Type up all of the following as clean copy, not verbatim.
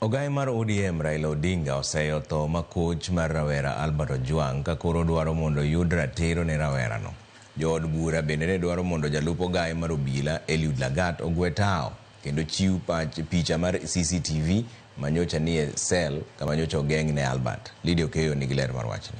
Ogai mar ODM Raila Odinga oseyo tho makoch mar rawera Albert Ojwang ka koro dwaro mondo oyud ratiro ne rawerano. Jood bura bende ne dwaro mondo jalup ogai mar obila Eliud Lagat ogwe tao kendo chiw pach picha mar CCTV manyocha nie sel kama nyocha ogeng' ne Albert. Lydia Okeyo nigi ler mar wachni.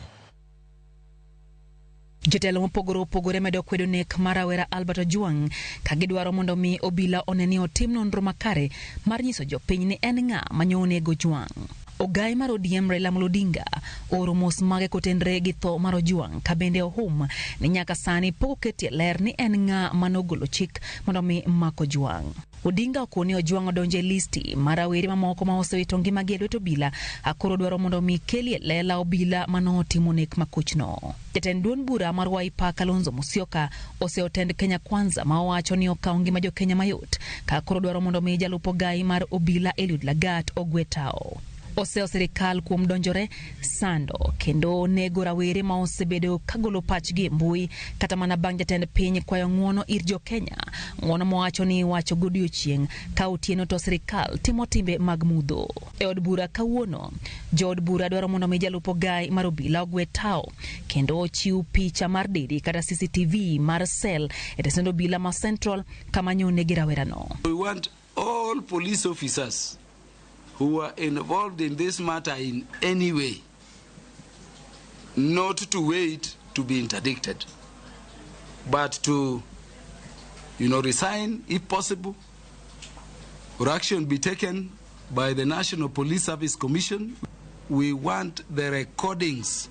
Jotelo mopogore opogore medo kwedo nek mar rawera Albert Ojwang ka gidwaro mondo mi obila one ni otim nonro makare mar nyiso jopiny ni en ng'a manyo onego Ojwang. Ogai mar ODM Raila Amolo Odinga ooro mos mage kotenre gi tho mar Ojwang ka bende ohum ni nyaka sani pok oketie ler ni en ng'a manogolo chik mondo mi mak Ojwang. Odinga okoni ni Ojwang odonjo e listi mar rawere mamoko ma osewito ngimagi e lwet obila koro dwaro mondo mi kelie lela obila manotimo nek makochno. Jatend duond bura mar Wiper Kalonzo Musyoka oseyo tend Kenya Kwanza ma owacho ni okawo ngima jokenya mayot ka koro dwaro mondo mi jalup ogai mar obila Eliud Lagat ogwe tao. Oseyo sirikal kuom donjore sando kendo nego rawere ma osebedo kagolo pachgi e mbui kata mana bang' jatend piny kwayo ng'uono ir jokenya, ng'uono mowacho ni iwacho godiochieng' ka otieno to sirikal timo timbe mag mudho. E od bura kawuono, jood bura dwaro mondo mi jalup ogai mar obila ogwe tao kendo ochiw picha mar didi kata CCTV mar sel e tesend obila ma Central kama nyo onegi rawerano. We want all police officers who are involved in this matter in any way not to wait to be interdicted, but to resign if possible, or action be taken by the National Police Service Commission. We want the recordings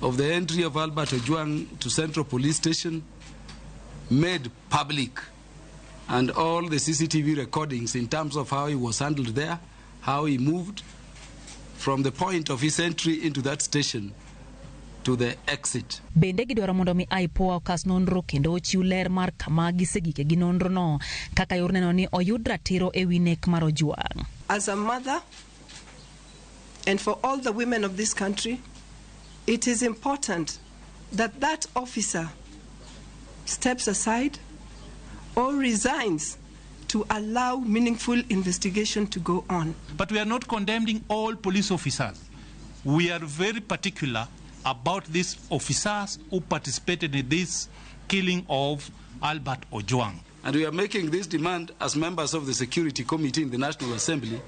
of the entry of Albert Ojwang to Central Police Station made public and all the CCTV recordings in terms of how he was handled there, how he moved from the point of his entry into that station to the exit. Bende gidwaro mondo mi IPOA okas nonro kendo ochiw ler mar kama gisegike gi nonrono kaka yor neno ni oyud ratiro e wi nek mar Ojwang. As a mother and for all the women of this country, it is important that that officer steps aside or resigns to allow meaningful investigation to go on. But we are not condemning all police officers. We are very particular about these officers who participated in this killing of Albert Ojwang. And we are making this demand as members of the Security Committee in the National Assembly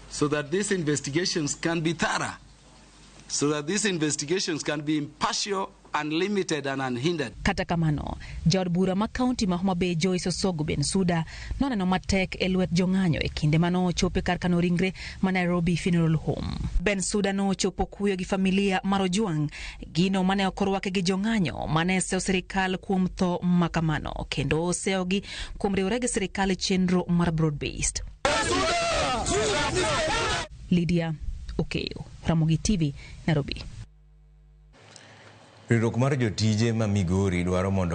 so that these investigations can be thorough, so that these investigations can be impartial, unlimited, and unhindered. Kata kamano, jaod bura ma kaunti ma Homa Bay Joyce Osogo Bensuda noneno matek e lwet jong'anyo e kinde manochopo e kar kano ringre ma Nairobi Funeral Home. Bensuda nochopo kuyo gi familia mar Ojwang, gino mane ok orwake gi jong'anyo mane seyo sirikal kuom tho makamano kendo oseyogi kuom riwore gi sirikal e chenro mar broad based. Lydia Okeyo, Ramogi TV, Nairobi. Riwruok mar jotije ma Migori dwaro mondo